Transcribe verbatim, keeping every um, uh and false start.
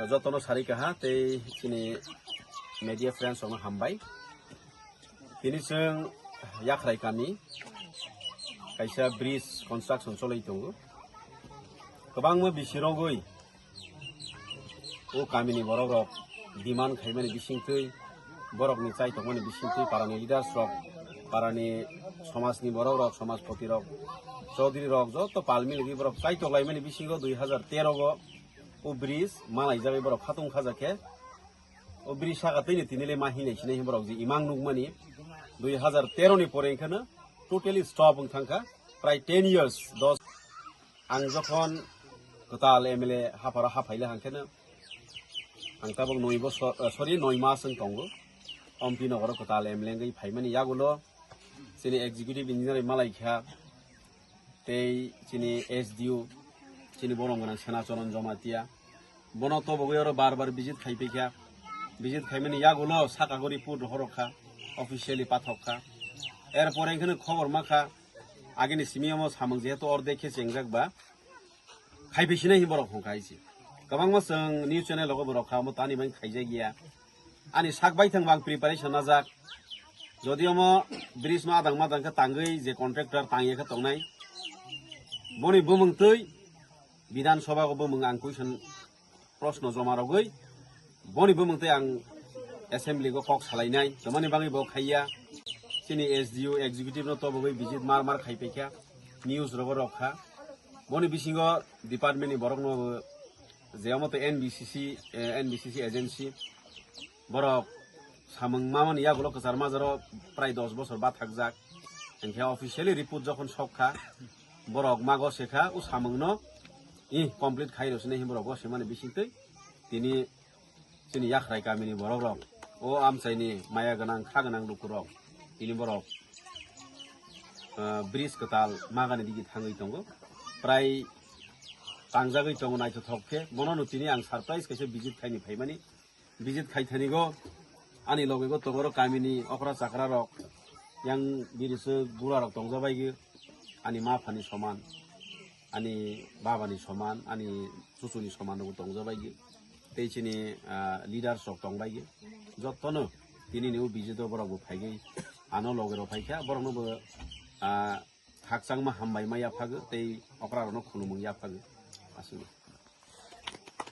Jotono sari kaha tei chini media friends rokno hambai. Tini chwng Yakhrai kami kaisa bridge construction cholwi tongo. Kwbangma bisirogwi o kamini borok rok demand khaimani bisingtwi, borokni chai tongmani bisingtwi, parani leaders rok, parani somajni borok rok, somajpoti rok, chaudhuri rok, joto pal miligwi borok chai toklaimani bisingo dui hazar tero go o bridge malaijagwi borok khatung khajakhe. O bridge saka tini tini le ma hinai sinai borok je imang nukmani dui hazar tero ni pore enkheno totally stop wng thangkha, prai ten years, dos. Ang jokhon kwtal M L A hapharo haphaile hangkheno ang tabuk noi bosor, eh, sorry, noi mas wng tongo. Ompi nogoro kwtal M L A wngwi phaimani yagulo chini executive engineer malaikha, tei chini S D O, chini borom gwnang Sena Charan Jamatia. Bono tobogwi oro bar bar visit khai phaikha. Visit khaimani yagulo saka gori report rohorokha, officially pathokha. Erpore enkheno khobor makha, agini simi omo samung jehetu ordek khe chengjak ba, khai phi sinai hin borok hongkha hai se. Kwbangma chwng news channel rogo borok kha, omo tani bai khaijak ya. Ani sak bai thang bang preparation najak. Jodi omo bridge no adang madang khe tangwi je contractor tangya khe tongnai. Boni bumung twi Bidhan Sabha o bumung ang question proshno joma rogwi boni bumung twi ang assembly go kok salainai. Tomani bangwi bo khaiya. Chini S D O executive no tobogwi visit mar mar khai paikha. News rogo rok kha. Boni bisingo department ni borok no je omo to N B C C, eh, N B C C agency borok samung mamani yagulo kwchar majaro prai dos bosor bathakjak. Hinkhe officially report jokhon sokha, borok mago sekha o samungno, i complete khai rw sinai hin borok go semani bisingtwi tini chini Yakhrai kamini borok rok, o amchaini maya gwnang kha gwnang lukurok, tini borok, ah, bridge kwtal magani digi thangwi tongo. Prai tangjagwi tongo naithothok khe. Bono no tini ang surprise kaisa visit khaini phaimani. Visit khai thani go ani loge go tongoro kamini okra chakra rok, yang biri se bura rok tongjabaigi, ani ma phani soman, ani baba ni soman, ani chuchu ni soman rok tongjabaigi. Tei chini, ah, leaders rok tongbaigi. Jotono tini ni o visit o borok bo phaigwi ano loge rok phaikha, borok no bo, ah, khakchangma hambai ma yaphago tei okra rok no khulumung yaphago. Aswk.